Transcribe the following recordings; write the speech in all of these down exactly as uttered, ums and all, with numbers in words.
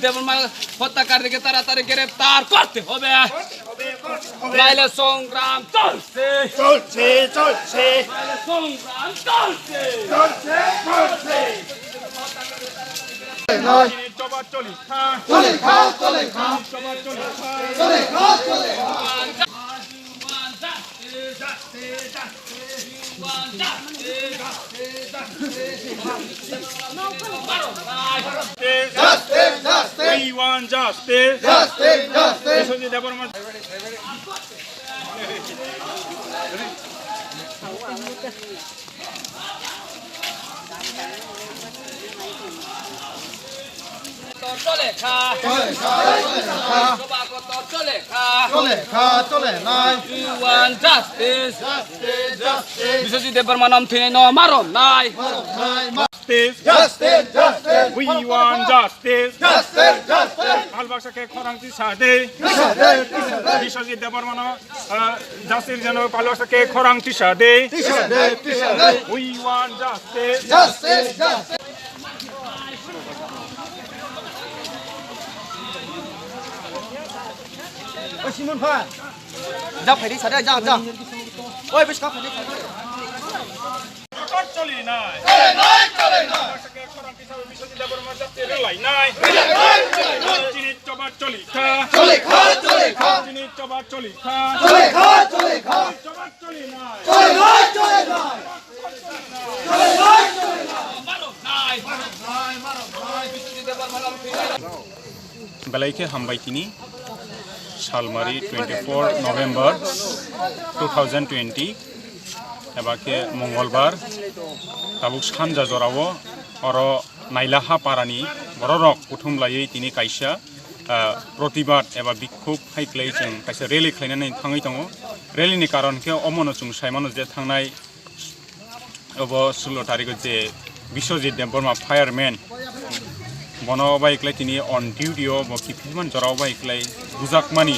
দেববর্মা হত্যাকারীকে তাড়াতাড়ি গ্রেফতার করতে হবে। নাইলে সংগ্রাম চলছে। চলছে, চলছে। নাইলে সংগ্রাম চলছে। চলছে, চলছে। নয়। জবাব চলি খা। চলে খা, চলে খা। জবাব চলি খা। চলে খা, চলে খা। Justice, justice. We want justice. Justice, justice. Biswajit দেববর্মা। চলে খা। চলে খা, চলে খা। সভা কত চলে খা। চলে খা, চলে নাই। We want justice. Justice, justice. Biswajit Debbarma nom thwinai no marom nai. Marom nai, ma- Justice. Justice, justice. We want justice. Justice, justice. Pal baksa khe khorang tisa de. Tisa de, tisa de. Biswajit Debbarmano, ah, justice jeno pal baksa khe khorang tisa de. Tisa de, tisa de. We want justice. Justice, justice. Oi, Simon pha. Ja, phaidi, sada, ja, ja. Oi, bwskango phaidi, sada. Record choli nai. Chole nai, chole nai. Khorang tisa Biswajit Debbarma justice rwlai nai. Rwlai nai, chole nai. Chini choba choli kha. Choli kha, choli kha. Chini choba choli kha. Choli kha, choli kha. Choba choli nai. Chole nai, chole nai. Chole nai, chole nai. Belai khe hambai tini, salmari twenty-four November two thousand twenty, eba khe Mongolbar, tabuk sanja jorao oro Nailaha parani bororok kuthum laiwi tini kaisa, ah, protibad eba bikhuk hai khlai chwng kaisa rally khlainani thangwi tongo. Rally ni karon khe omono chwng saimano je thangnai obo sullo tarikh o je Biswajit Debbarma fireman, bono obai khlai tini on duty o bo kiphilman jora obai khlai bujakmani,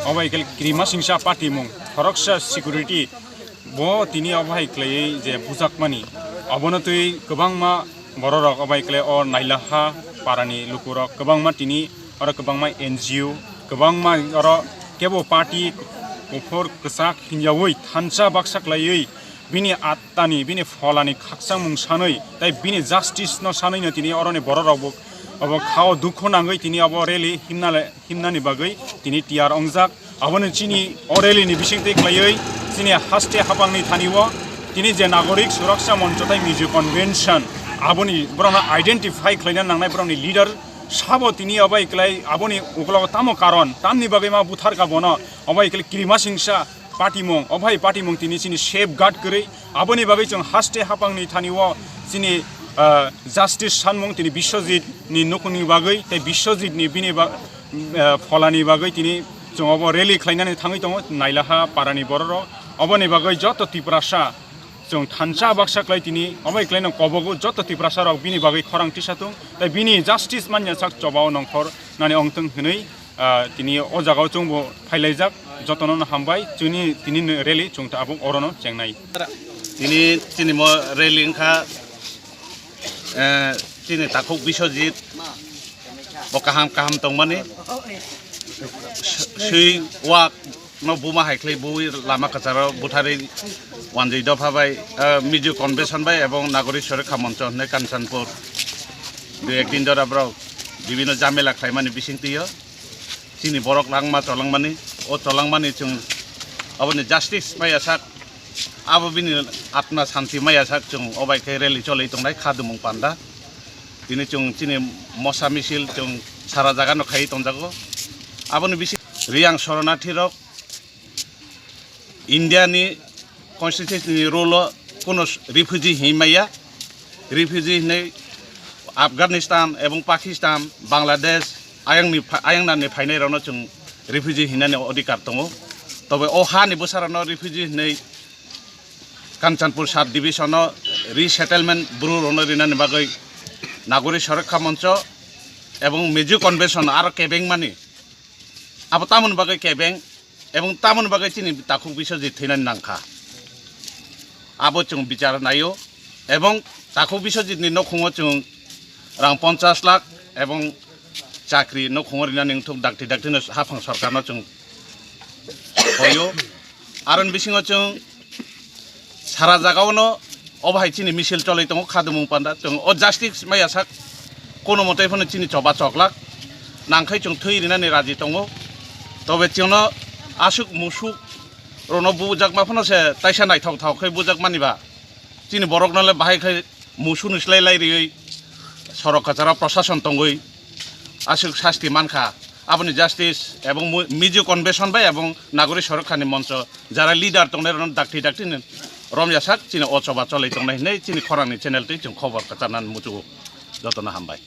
obai khlai kirimasingsa patimung, khoroksa security bo tini obo hai khlaiwi je bujakmani, obono twi kwbangma bororok obai khlai o Nailaha parani lukurok kwbangma tini oro kwbangma N G O, kwbangma oro kebo party kuphur kwchak hinjawi thansa baksa khlaiwi bini attani, bini pholani khakchangmung sanwi tei bini justice no sanwino tini oroni bororokbo obo khao dukhu nangwi tini obo rally himna le-, himnani bagwi tini tiyar wngjak. Aboni chini o rally ni bisingtwi khlaiwi chini haste hapangni thani o tini je Nagorik Suraksha Moncho tei Mizo Convention, aboni borokno identify khlaina nangnai borokni leader sabo tini obai khlai aboni ukologo tamo karon tamni bagwi ma butharkha bono obai khlai kirimasingsa patimung, obai patimung tini chini safeguard kwrwi. Aboni bagwi chwng haste hapangni thani o chini, ah, justice sanmung tini Biswajit ni nukhungni bagwi tei Biswajit ni bini ba-, ah, pholani bagwi tini chwng obo rally khlainani thangwi tongo Nailaha parani bororok. Oboni bagwi joto Tiprasa chwng thansa baksa khlai tini obai khlaino kobogo joto Tiprasa rok bini bagwi khorang tisa thung tei bini justice manya sak chobao nongkhor nani ongthung hinwi, ah, tini o jagao chwngbo phailaijak, jotono no hambai, chwngni tini rally chwng tabuk orono chengnai. Tini chini mo rally wngkha, eh, chini takhuk Biswajit bo kaham kaham tongmani, swi wak no buma hai khlai bui lama kwcharo butharwi wanjwi dopha bai, eh, Mizo Convention bai ebong Nagorik Surakha Moncho hinwi Kanchanpur dui ek din jora borok bibino jamela khlaimani bisingtwi o chini borok langma cholangmani, o cholangmani chwng aboni justice maya sak, abo bini atma santi maya sak chwng obai khe rally cholwi tongnai kha dumung panda. Tini chwng chini mosa misil chwng sara jaga no khaiwi tongjago. Aboni bisi Riyang Soronathi rok India ni constitution ni rule o kuno refugee hinwi maya. Refugee hinwi Afghanistan ebong Pakistan, Bangladesh ayang ni pha-, ayang nani phainai rok no chwng refugee hinani odhikar tongo. Tobe o ha ni bwsa rok no refugee hinwi Kanchanpur sub division o resettlement bru rok no rinani bagwi Nagorik Surakha Moncho ebong Mizo Convention aro kebeng mani. Abo tamoni bagwi kebeng ebong tamoni bagwi chini takhuk Biswajit thwinani nangkha. Abo chwng bichar naio ebong takhuk Biswajit ni nokhungo chwng rang ponchash lakh ebong chakri no khungo rinani wngthuk dakti dakti no haphang sorkar no chwng hoyo. Aroni bisingo chwng sara jagao no obo hai chini misil choloi tongo khadumung panda chwng o justice maya sak kono mote phano chini choba choklak nangkhai chwng thwi rinani raji tongo. Tobe chwngno aswk musuk rono bujakma phano se taisa naithok thok khai bujakmani ba chini borokno le bahai khai musunu slai lai riwi sorok kachara prosason tongwi aswk sasti mankha. Aboni justice ebong mu-, Mizo Convention bai ebong Nagori Sorokkani Moncho jara leader tongnai rokno dakti dakti ni romya sak chini o choba cholai tongnai hinwi chini khorangni channel twi chwng khobor kacharnan muchugo. Jotono hambai.